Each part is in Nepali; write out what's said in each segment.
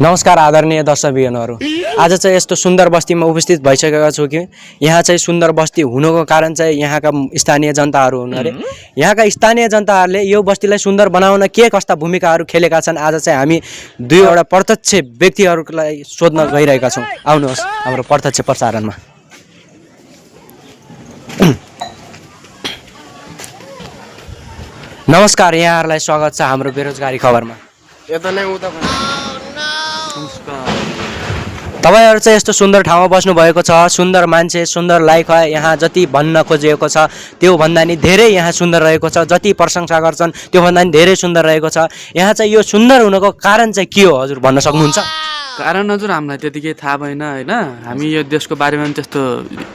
नमस्कार आदरणीय दर्शकबिनहरु। आज चाहिँ यस्तो सुन्दर बस्तीमा उपस्थित भइसकेका छु कि यहाँ चाहिँ सुन्दर बस्ती हुनुको कारण चाहिँ यहाँका स्थानीय जनताहरू हुन् अरे। यहाँका स्थानीय जनताहरूले यो बस्तीलाई सुन्दर बनाउन के कस्ता भूमिकाहरू खेलेका छन् आज चाहिँ हामी दुईवटा प्रत्यक्ष व्यक्तिहरूलाई सोध्न गइरहेका छौं। आउनुहोस् हाम्रो प्रत्यक्ष प्रसारणमा। नमस्कार, यहाँहरूलाई स्वागत छ हाम्रो बेरोजगारी खबरमा। तपाईहरु चाहिँ यस्तो सुन्दर ठाउँमा बस्नु भएको छ, सुन्दर मान्छे, सुन्दर लाइफ यहाँ जति भन्न खोजिएको छ त्यो भन्दा नि धेरै यहाँ सुन्दर रहेको छ। जति प्रशंसा गर्छन् त्यो भन्दा नि धेरै सुन्दर रहेको छ। यहाँ चाहिँ यो सुन्दर हुनको कारण चाहिँ के हो हजुर भन्न सक्नुहुन्छ? कारण हजुर हामीलाई त्यतिकै थाहा भएन हैन। हामी यो देशको बारेमा पनि त्यस्तो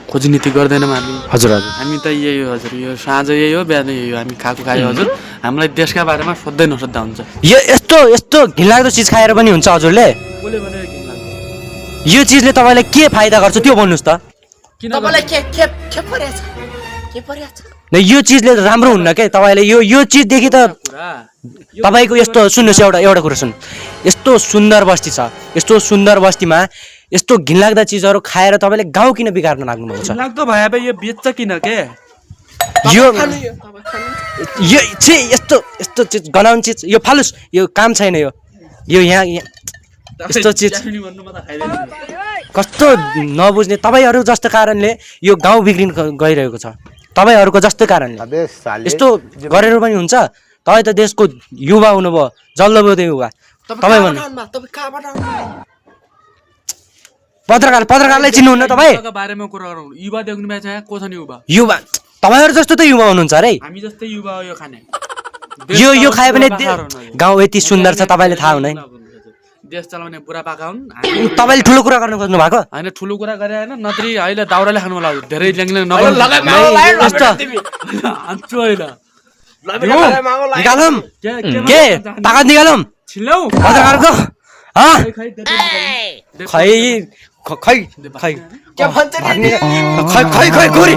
खोजनीति गर्दैनौँ हामी। हजुर हजुर हामी त यही हो हजुर, यो साँझ यही हो बिहान यही हो, हामी खाएको खायो हजुर। हामीलाई देशका बारेमा सोध्दै नसोध्दा हुन्छ। यो यस्तो घिनलाग्दो चीज खाएर पनि हुन्छ हजुरले? कसले भने यो चीजले तपाईलाई के फाइदा गर्छ त्यो भन्नुस् त। तपाईलाई के परेछ? न यो चीजले राम्रो हुन्न के तपाईले यो चीज देखि त तपाईको यस्तो सुन्नुस् एउटा कुरा सुन। यस्तो सुन्दर बस्ती छ, यस्तो सुन्दर बस्तीमा यस्तो घिनलाग्दा चीजहरु खाएर तपाईले गाउँ किन बिगार्न लाग्नु भएको छ? लाग्दो भए बे यो बेच्छ किन के? यो यस्तो चीज गनाउन चीज यो फालुस, यो काम छैन यो यहाँ यस्तो चीज कस्तो नबुझ्ने तपाईहरु जस्तो कारणले यो गाउँ बिग्रिन गइरहेको छ। तपाईहरुको जस्तो कारणले यस्तो गरेर पनि हुन्छ? तपाई त देशको युवा हुनुभयो, जल्लोबोधे युवा। तपाई भन्नु पत्रकारलाई चिन्नुहुन्न तपाई? बारेमा कुरा गरौँ। युवा देख्नु भएछ यहाँ को छ नि युवा तपाईहरु जस्तो त युवा हुनुहुन्छ रे। हामी जस्तै युवा हो यो खाने। यो खाए पनि गाउँ यति सुन्दर छ तपाईले थाहा हुँदैन। देश चलाउने बुढा पाका हुन्। तपाईले ठुलो कुरा गर्न खोज्नु भएको हैन? ठुलो कुरा गरे हैन, नत्री अहिले दाउराले खानु होला। धेरै ल्याङले निकालम के ताकत निकालम छिलौ पत्रकारको खै के भन्छ नि? खै गोरी